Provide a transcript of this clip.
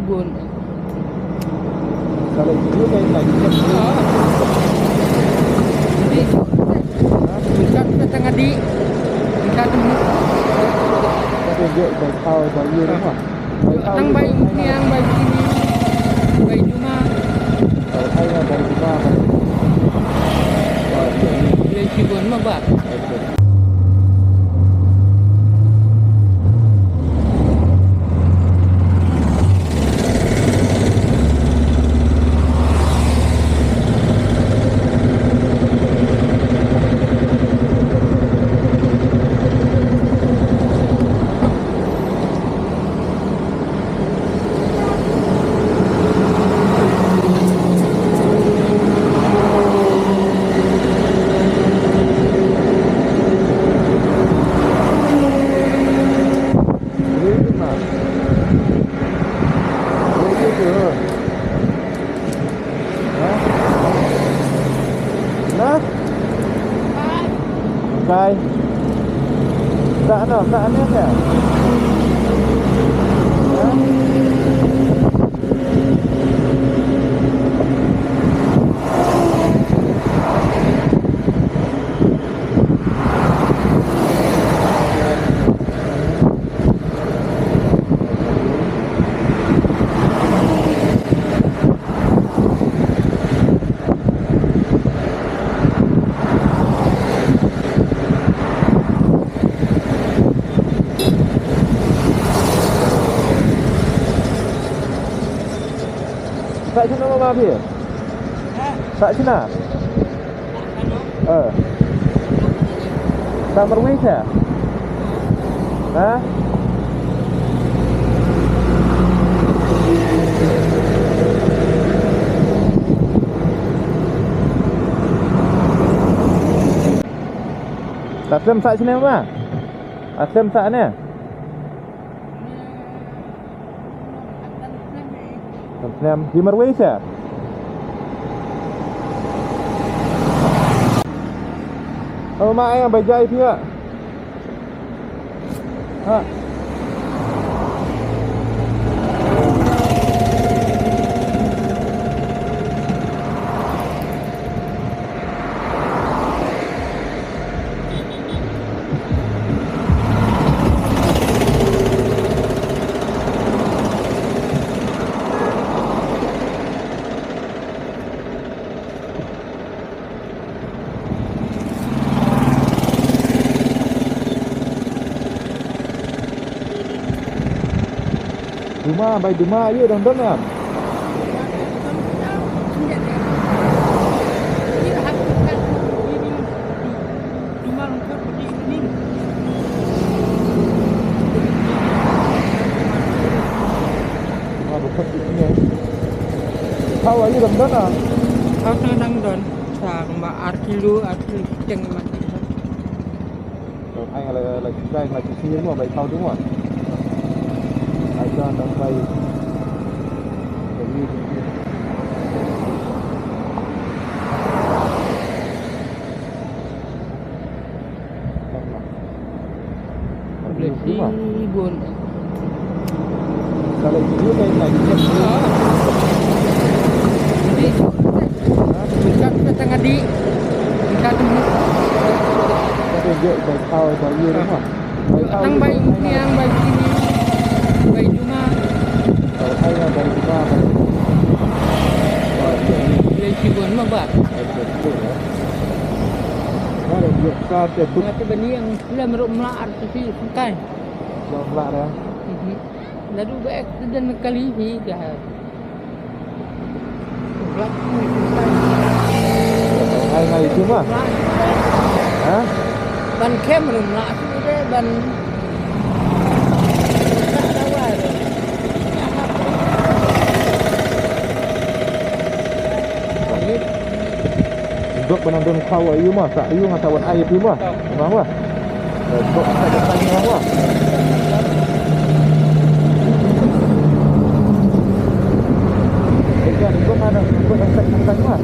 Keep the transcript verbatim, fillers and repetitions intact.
Bun. Kalau dulu kayak tadi kan. Jadi, bukan setengah di, bukan. Kata dia baik kau, baik dia rumah. Baik kau. Tang baik ni, yang baik sini, baik cuma. Baik kau, baik cuma. Dia cibun mah, bah. Nah. Kai. Tak ada, tak ada ya. Sa sina ma ba phi? Sa sina? Eh. Sa marwei sa? Ha? Sa slem sa sina ma? Sa slem sa ne? Kan snem hi marwei sa. Oh, ma ai bai jai phi ha. Ha. Duma, bai duma, ayo dang don em. Duma ba khot ïa. Thaw ayo dang don em. Thaw tang dang don. Sa kumba ar kilo, ar kilo shiteng ma. Ai la la la shisha, la shisha mo, bai thaw dum mo. Ai ka tang bai. Boleh sibun. Kalau dia main lagi. Jadi, bukan setengah di, bukan. Kata dia bai thaw, bai ïa rumah. Bai thaw. Tang bai ni, yang bai sini, bai cuma. Bai thaw, bai cuma, bai. Boleh sibun mah, bah. Bai sibun, ya. Mana dia ka te tu? Mati bani yang lem ruk mla ar tu si sengkai. Lem mla ar, ya. Mhm. Ladu ba accident kali hi ka. Hai, hai, itu mah. Ha? Ban kem rum lah, tu deh ban. Dok ban don khaw ayu mah, sa ayu nga sa wan ai ayu mah. Mah mah. Dok sa ka sa mah mah. Ega dok ada, dok sa ka sa mah.